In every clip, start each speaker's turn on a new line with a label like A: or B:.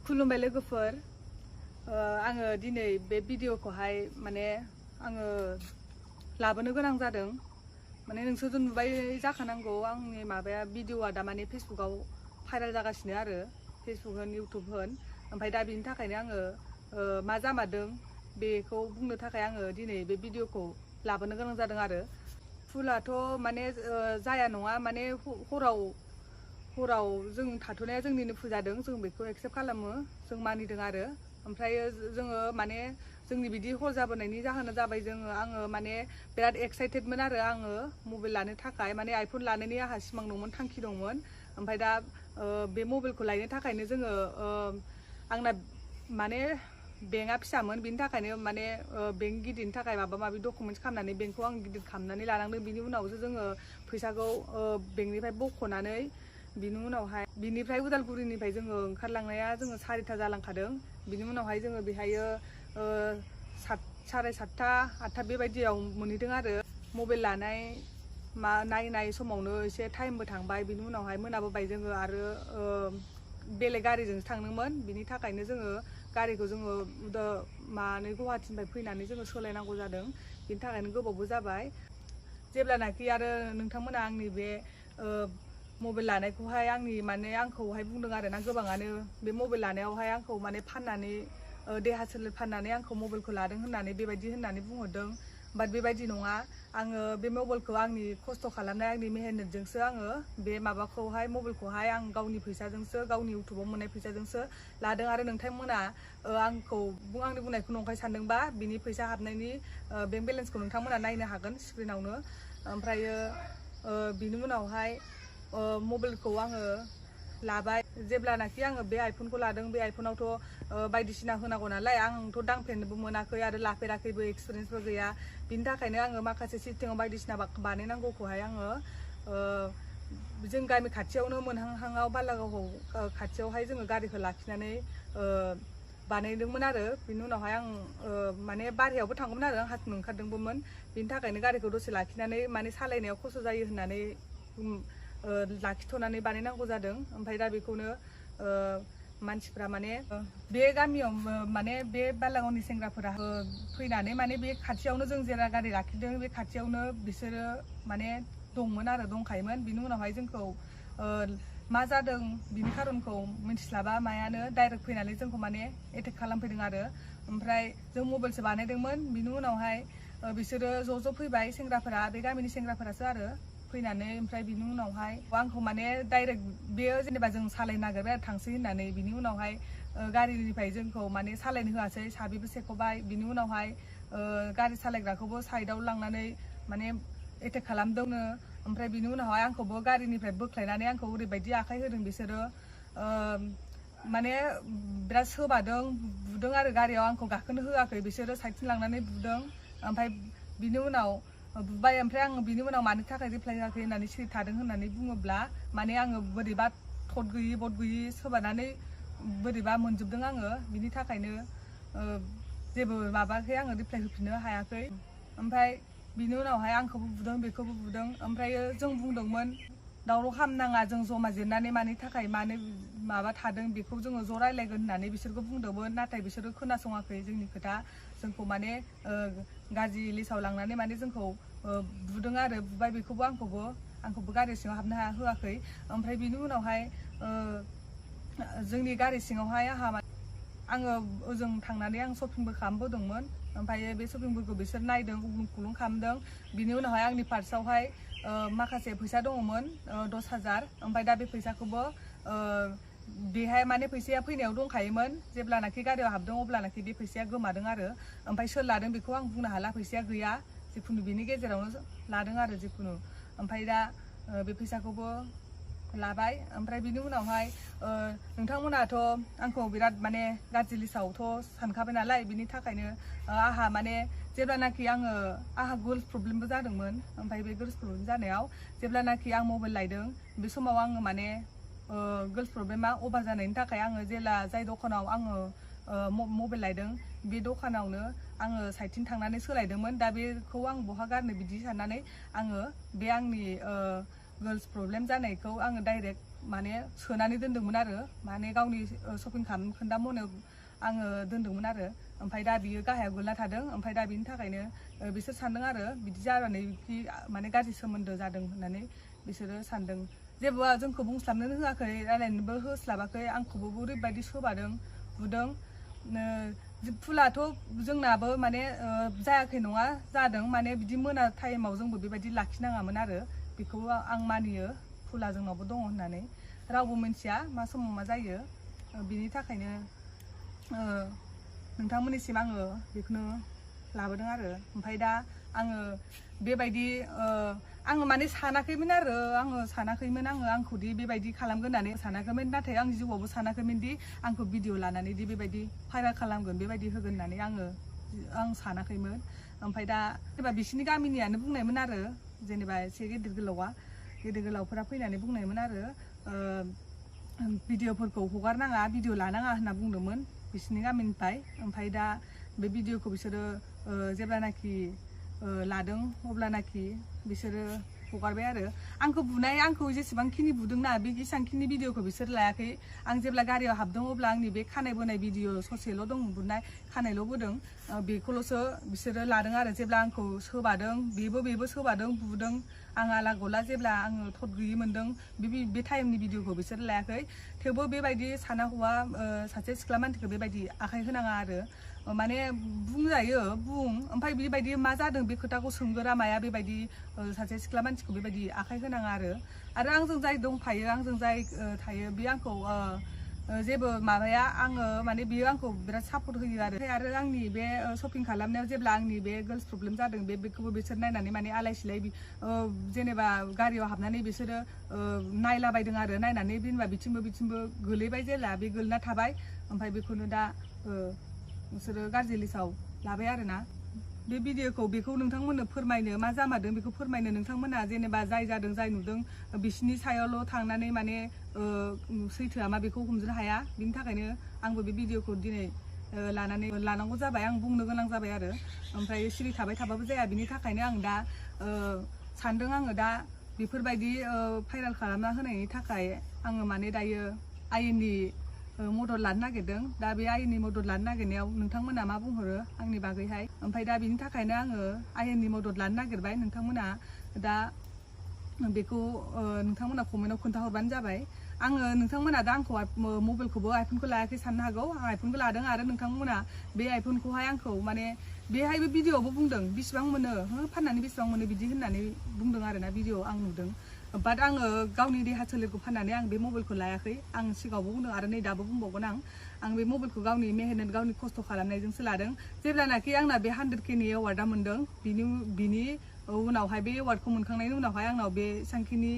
A: खुलुमबाय लोगोफोर आङो दिनै बे भिडिअखौहाय माने आङो लाबोनो गोनां जादों माने नोंसोरथ' नुबाय जाखानांगौ आंनि माबाया भिडिअआ दा माने फेसबुकआव भाइरेल जागासिनो आरो फेसबुक होन इउटुब होन ओमफ्राय दा बिनि थाखायनो आङो मा जामारदों बेखौ बुंनो थाखाय आङो दिनै बे भिडिअखौ लाबोनो गोनां जादों आरो फुलाथ' माने जाया नङा माने हराव जों थाथ'नाया जोंनिनो भुल जादों जों बेखौ एक्सेप्ट खालामो जों मानिदों आरो ओमफ्राय जोङो माने जोंनि बिदि हर जाबोनायनि जाहोना जाबाय आङो माने बिराद एक्साइटेडमोन आरो आङो मबाइल लानो थाखाय माने आइफन लानायनि आंहा सिमां दंमोन थांखि दंमोन ओमफ्राय दा बे मबाइलखौ लायनो थाखायनो जोङो आंना माने बेंकआ फिसामोन बिनि थाखायनो माने बेंक गिदिरनि थाखाय माबा माबि डकुमेन्ट्स खालामनानै बेंकखौ आं गिदिर खालामनानै लानांदों बिनि उनावसो जोङो फैसाखौ बेंकनिफ्राय बख'नानै बिनि उनावहाय बिनिफ्राय उदालगुरिनिफ्राय जोङो ओंखारलांनाया जोङो 4ता जालांखादों बिनि उनावहाय जोङो बेहायो 7:30 8ता बेबायदियाव मोनहैदों आरो मबाइल लानाय नायनाय समावनो एसे टाइमबो थांबाय बिनि उनावहाय मोनाबोबाय जोङो आरो बेलेग गारिजोंसो थांदोंमोन बिनि थाखायनो जोङो गारिखौ जोङो गुवाहाटीनिफ्राय फैनानै जोङो सोलायनांगौ जादों बिनि थाखायनो गोबावबो जाबाय जेब्लानाखि आरो नोंथांमोना आंनि बे मबाइल लानायखौहाय आंखौहाय बुंदों आरो ना गोबाङानो बे मबाइल लानायावहाय आंखौ माने फाननानै देहा सोलेर फाननानै आंखौ मबाइलखौ लादों होननानै बेबायदि होननानै बुंहरदों बाट बेबायदि नङा आङो बे मबाइलखौ आंनि खस्थ' खालामनाय आंनि मेहनतजोंसो आङो बे मबाइलखौहाय आं गावनि फैसाजोंसो गावनि इउटुबाव मोननाय फैसाजोंसो लादों आरो नोंथांमोना आंनि बुंनायखौ नंखाय सानदोंबा बिनि फैसा हाबनायनि बेंक बेलेन्सखौ नोंथांमोना नायनो हागोन स्क्रिनावनो ओमफ्रायो बिनि उनावहाय मबाइलखौ आङो लाबाय जेब्लानाखि आङो बे आइफनखौ लादों बे आइफनावथ' बायदिसिना होनांगौ नालाय आंथ' दांफेरनोबो मोनाखै आरो लाफेराखैबो एक्सपिरियेन्सबो गैया बिनि थाखायनो आङो माखासे सिस्टेमाव बायदिसिना बानायनांगौखौहाय आङो जों गामि खाथियावनो मोनहांहांआव बालागाव खाथियावहाय जोङो गारिखौ लाखिनानै बानायदोंमोन आरो बिनि उनावहाय आं माने बारहायावबो थांगौमोन आरो आं हाथिनो ओंखारदोंबोमोन बिनि थाखायनो गारिखौ दसे लाखिनानै माने सालायनायाव खस्थ' जायो होननानै लाखिथ'नानै बानायनांगौ जादों ओमफ्राय दा बेखौनो मानसिफ्रा माने बे गामियाव माने बे बालागावनि सेंग्राफोरा फैनानै माने बे खाथियावनो जों जेला गारि लाखिदों बे खाथियावनो बिसोरो माने दंखायोमोन बिनि उनावहाय जोंखौ मा जादों बिनि खारनखौ मिथिस्लाबा मायानो डाइरेक्ट फैनानै जोंखौ माने एटेक खालामफैदों आरो ओमफ्राय जों मबाइलसो बानायदोंमोन बिनि उनावहाय बिसोरो ज' फैबाय सेंग्राफोरा बे गामिनि सेंग्राफोरासो आरो फैनानै ओमफ्राय बिनि उनावहाय आंखौ माने डाइरेक्ट बेयो जेनेबा जों सालायनो नागिरबाय आरो थांसै होननानै बिनि उनावहाय गारिनिफ्राय जोंखौ माने सालायनो होआसै साबिबो सेख'बाय बिनि उनावहाय गारि सालायग्राखौबो साइडआव लांनानै माने एटेक खालामदोंनो ओमफ्राय बिनि उनावहाय आंखौबो गारिनिफ्राय बोख्लायनानै आंखौ ओरैबायदि आखाइ होदों बिसोरो माने बिराद सोबादों बुदों आरो गारियाव आंखौ गाखोनो होआखै बिसोरो साइडथिं लांनानै बुदों ओमफ्राय बिनि उनाव बुबाय ओमफ्राय आङो बिनि उनाव मानि थाखाय रिप्लाय होआखै होननानै सिरि थादों होननानै बुङोब्ला माने आङो बोरैबा थद गैयि सोबानानै बोरैबा मोनजोबदों आङो बिनि थाखायनो जेबो माबायाखै आङो रिप्लाय होफिननो हायाखै ओमफ्राय बिनि उनावहाय आंखौबो बुदों बेखौबो बुदों ओमफ्रायो जों बुंदोंमोन दावराव खालामनाङा जों जमा जिरनानै मानि थाखाय मानो माबा थादों बेखौ जोङो ज' रायलायगोन होननानै बिसोरखौ बुंदोंमोन नाथाय बिसोरो खोनासङाखै जोंनि खोथा जोंखौ माने गाज्रि लिस्टआव लांनानै माने जोंखौ बुदों आरो बुबाय बेखौबो आंखौबो गारि सिङाव हाबनो होआखै ओमफ्राय बिनि उनावहाय जोंनि गारि सिङावहाय आङो ओजों थांनानै आं शपिंबो खालामबोदोंमोन ओमफ्राय बे शपिंफोरखौ बिसोर नायदों उग्लुं खुग्लुं खालामदों बिनि उनावहाय आंनि पार्सआवहाय माखासे फैसा दङमोन 10,000 ओमफ्राय दा बे फैसाखौबो बेहाय माने फैसाया फैनायाव दंखायोमोन जेब्लानाखि गारियाव हाबदों अब्लानाखि बे फैसाया गोमादों आरो ओमफ्राय सोर लादों बेखौ आं बुंनो हाला फैसाया गैया जिखुनु बेनि गेजेरावनो लादों आरो जिखुनु ओमफ्राय दा बे फैसाखौबो लाबाय ओमफ्राय बिनि उनावहाय नोंथांमोनाथ' आंखौ बिराद माने गाज्रि लिस्टआवथ' सानखाबाय नालाय बिनि थाखायनो आंहा माने जेब्लानाखि आंहा गर्ल्स प्रब्लेमबो जादोंमोन ओमफ्राय बे गर्ल्स प्रब्लेम जानायाव जेब्लानाखि आं मबाइल लायदों बे समाव आङो माने गर्ल्स प्रब्लेमा अभार जानायनि थाखाय आङो जाय दखानाव आङो मबाइल लायदों बे दखानावनो आङो साइडथिं थांनानै सोलायदोंमोन दा बेखौ आं बहा गारनो बिदि साननानै आङो बे आंनि गर्ल्स प्रब्लेम जानायखौ आङो डाइरेक्ट माने सोनानै दोनदोंमोन आरो माने गावनि शपिं खालाम खोन्दा मनायाव आङो दोनदोंमोन आरो ओमफ्राय दा बियो गाहायाव गोलैना थादों ओमफ्राय दा बिनि थाखायनो बिसोर सानदों आरो बिदि जानानै माने गाज्रि सोमोन्दो जादों होननानै बिसोरो सानदों जेबो जोंखौ बुंस्लाबनो होआखै रायलायनोबो होस्लाबाखै आंखौबो ओरैबायदि सोबादों बुदों फुलाथ' जोंनाबो माने जायाखै नङा जादों माने बिदि मोना टाइमाव जोंबो बेबायदि लाखिनाङामोन आरो बेखौ आं मानियो फुला जोंनावबो दङ होननानै रावबो मिथिया मा समाव मा जायो बिनि थाखायनो नोंथांमोननिसिम आङो बेखौनो लाबोदों आरो ओमफ्राय दा आङो बेबायदि आङो माने सानाखैमोन आरो आंखौदि बेबायदि खालामगोन होननानै सानाखैमोन नाथाय आं जिउआवबो सानाखैमोन दि आंखौ भिडिअ लानानै दि बेबायदि भाइरेल खालामगोन बेबायदि होगोन होननानै आं सानाखैमोन ओमफ्राय दा जेनेबा बिसिनि गामिनियानो बुंनायमोन आरो जेनेबा एसे गेदेर गोलावफोरा फैनानै बुंनायमोन आरो भिडिअफोरखौ हगारनाङा भिडिअ लानाङा होनना बुंदोंमोन बिसिनि गामिनिफ्राय ओमफ्राय दा बे भिडिअखौ बिसोरो जेब्लानाखि लादों अब्लानाखि बिसोरो हगारबाय आरो आंखौ जेसेबांखिनि बुदोंना बे जेसेबांखिनि भिडिअखौ बिसोर लायाखै आं जेब्ला गारियाव हाबदों अब्ला आंनि बे खानाय बोनाय भिडिअ ससेल' दं बुनाय खानायल' बोदों बेखौल'सो बिसोरो लादों आरो जेब्ला आंखौ सोबादों बेबो सोबादों बुदों आं आला गला जेब्ला आङो थद गैयि मोन्दों बे टाइमनि भिडिअखौ बिसोर लायाखै थेवबो बेबायदि साना हौवा सासे सिख्ला मानसिखौ बेबायदि आखाइ होनाङा आरो माने बुंजायो ओमफ्राय बेबायदि मा जादों बे खोथाखौ सोंगोरा माया बेबायदि सासे सिख्ला मानसिखौ बेबायदि आखाइ होनाङा आरो आंजों जाय दंफायो आंजों जाय थायो बे आंखौ जेबो माबाया आङो माने बियो आंखौ बिराद सापर्ट होयो आरो आंनि बे शपिं खालामनायाव जेब्ला आंनि बे गार्ल्स प्रब्लेम जादों बेखौबो बिसोर नायनानै माने आलाय सिलाय जेनेबा गारियाव हाबनानै बिसोरो नायलाबायदों आरो नायनानै जेनेबा बिथिंबो गोलैबाय जेला बे गोलैना थाबाय ओमफ्राय बेखौनो दा बिसोरो गाज्रि लिस्टआव लाबाय आरोना बे भिडिअखौ बेखौ नोंथांमोननो फोरमायनो मा जामारदों बेखौ फोरमायनो नोंथांमोना जेनेबा जाय जादों जाय नुदों बिसिनि सायावल' थांनानै माने सैथोआ मा बेखौ हमजोबनो हाया बिनि थाखायनो आंबो बे भिडिअखौ दिनै लानांगौ जाबाय आं बुंनो गोनां जाबाय आरो ओमफ्राय सिरि थाबाय थाबाबो जाया बिनि थाखायनो आं दा सानदों आङो दा बेफोरबायदि भाइरेल खालामना होनायनि थाखाय आङो माने दायो आयेननि मदद लानो नागिरदों दा बे आयेननि मदद लानो नागिरनायाव नोंथांमोना मा बुंहरो आंनि बागैहाय ओमफ्राय दा बिनि थाखायनो आङो आयेननि मदद लानो नागिरबाय नोंथांमोना दा बेखौ नोंथांमोना कमेन्टआव खोन्थाहरबानो जाबाय आङो नोंथांमोना दा आंखौ मबाइलखौबो आइफनखौ लायाखै साननो हागौ आं आइफनखौ लादों आरो नोंथांमोना बे आइफनखौहाय आंखौ माने बेहायबो भिडिअआवबो बुंदों बेसेबां मोनो फाननानै बेसेबां मोनो बिदि होननानै बुंदों आरोना भिडिअ आं नुदों बाट आङो गावनि देहा सोलेरखौ फाननानै आं बे मबाइलखौ लायाखै आं सिगाङावबो बुंदों आरो नै दाबो बुंबावगोन आं बे मबाइलखौ गावनि मेहनत गावनि खस्थ' खालामनायजोंसो लादों जेब्लानाखि आंना बे 100K एवार्डआ मोन्दों बिनि उनावहाय बे एवार्डखौ मोनखांनायनि उनावहाय आंनाव बे सांखिनि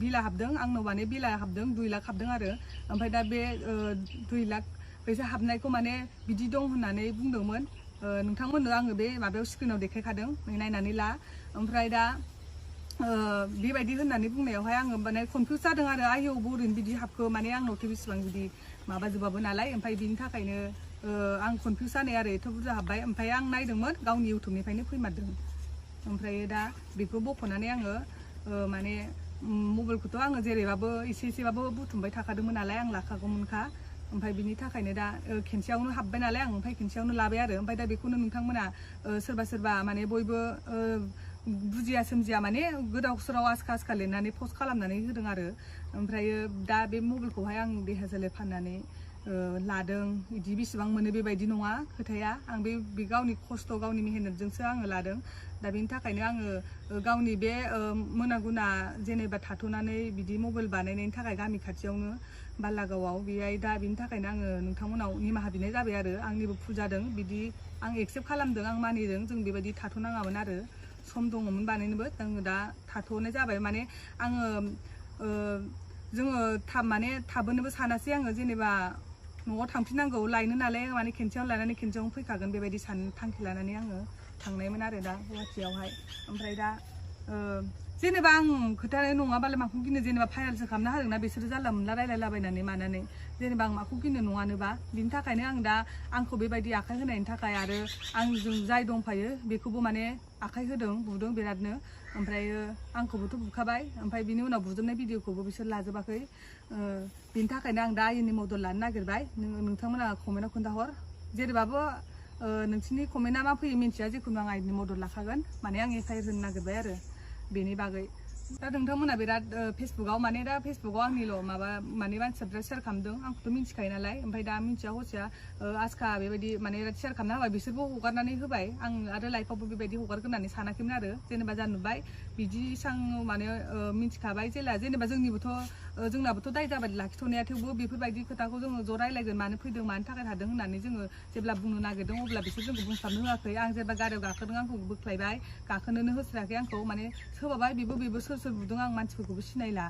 A: बिला हाबदों आंनाव माने बिला हाबदों 2 लाख हाबदों आरो ओमफ्राय दा बे 2 लाख फैसा हाबनायखौ माने बिदि दं होननानै बुंदोंमोन नोंथांमोननो आङो बे माबायाव स्क्रिनाव देखायखादों नायनानै ला ओमफ्राय दा बेबायदि होननानै बुंनायावहाय आङो माने कनफिउस जादों आरो आयौ बोरैनो बिदि हाबखो माने आंनावथ' बेसेबां बिदि माबाजोबाबो नालाय ओमफ्राय बिनि थाखायनो आं कनफिउस जानाय आरो एथ' बुरजा हाबबाय ओमफ्राय आं नायदोंमोन गावनि इउटुबनिफ्रायनो फैमारदों ओमफ्राय दा बेखौ बख'नानै आङो माने मबाइलखौथ' आङो जेरैबाबो एसेबाबो बुथुमबाय थाखादोंमोन नालाय आं लाखागौमोनखा ओमफ्राय बिनि थाखायनो दा खेनसेयावनो हाबबाय नालाय आं ओमफ्राय खेनसेयावनो लाबाय आरो ओमफ्राय दा बेखौनो नोंथांमोना सोरबा माने बयबो बुजिया सोमजिया माने गोदाव सोराव आसखा लिरनानै पस्ट खालामनानै होदों आरो ओमफ्राय दा बे मबाइलखौहाय आं देहा सोलेर फाननानै लादों बिदि बेसेबां मोनो बेबायदि नङा खोथाया आं बे गावनि खस्थ' गावनि मेहनतजोंसो आङो लादों दा बेनि थाखायनो आङो गावनि बे मोना गुना जेनेबा थाथ'नानै बिदि मबाइल बानायनायनि थाखाय गामि खाथियावनो बालागावआव बेहाय दा बिनि थाखायनो आङो नोंथांमोनाव निमाहा बिनाय जाबाय आरो आंनिबो भुल जादों बिदि आं एक्सेप्ट खालामदों आं मानिदों जों बेबायदि थाथ'नाङामोन आरो सम दङमोन बानायनोबो जोङो दा थाथ'नाय जाबाय माने आङो जोङो थाबोनोबो सानासै आङो जेनेबा न'आव थांफिननांगौ लायनो नालाय माने खेनसेयावनो लायनानै खेनसेयावनो फैखागोन बेबायदि थांखि लानानै आङो थांनायमोन आरो दा गुवाहाटियावहाय ओमफ्राय दा जेनेबा आं खोथानाय नङाबालाय माखौ गिनो जेनेबा फाइनालसो खालामना होदोंना बिसोरो जानला मोनला रायलायलाबायनानै मानानै जेनेबा आं माखौ गिनो नङानोबा बिनि थाखायनो आं दा आंखौ बेबायदि आखाइ होनायनि थाखाय आरो आंजों जाय दंफायो बेखौबो माने आखाइ होदों बुदों बिरादनो ओमफ्राय आंखौबोथ' बुखाबाय ओमफ्राय बिनि उनाव बुजोबनाय भिडिअखौबो बिसोर लाजोबाखै बिनि थाखायनो आं दा आयेननि मदद लानो नागिरबाय नोंथांमोना कमेन्टआव खोन्थाहर जेरैबाबो नोंसिनि कमेन्टआ मा फैयो मिन्थिया जिखुनु आं आयेननि मदद लाखागोन माने आं एफआइआर होनो नागिरबाय आरो बेनि बागै दा नोंथांमोना बिराद फेसबुकआव माने दा फेसबुकआव आंनिल' माबा माने मानसिया बिराद शेयार खालामदों आंखौथ' मिन्थिखायो नालाय ओमफ्राय दा मिन्थिया हसिया आजखा बेबायदि माने बिराद शेयार खालामना होबाय बिसोरबो हगारनानै होबाय आं आरो लाइफआवबो बेबायदि हगारगोन होननानै सानाखैमोन आरो जेनेबा जा नुबाय बिदि इसां माने मिन्थिखाबाय जेनेबा जोंनाबोथ' दाय जाबाय लाखिथ'नाया थेवबो बेफोरबायदि खोथाखौ जोङो ज' रायलायगोन मानो फैदों मानि थाखाय थादों होननानै जोङो जेब्ला बुंनो नागिरदों अब्ला बिसोर जोंखौ बुंस्लाबनो होआखै आं जेब्ला गारियाव गाखोदों आंखौ बोख्लायबाय गाखोनोनो होस्रायाखै आंखौ माने सोबाबाय बेबो सोर बुदों आं मानसिफोरखौबो सिनायला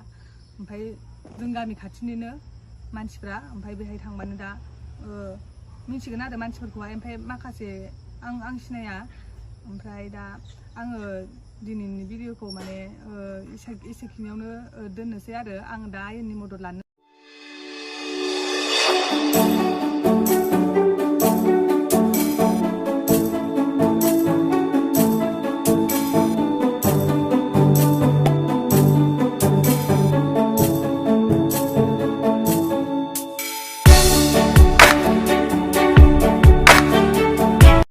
A: ओमफ्राय जों गामि खाथिनिनो मानसिफ्रा ओमफ्राय बेहाय थांबानो दा मिन्थिगोन आरो मानसिफोरखौहाय ओमफ्राय माखासे आं सिनाया ओमफ्राय दा आङो दिनैनि भिडिअखौ माने एसेखिनियावनो दोननोसै आरो आं दा आयेननि मदद लानो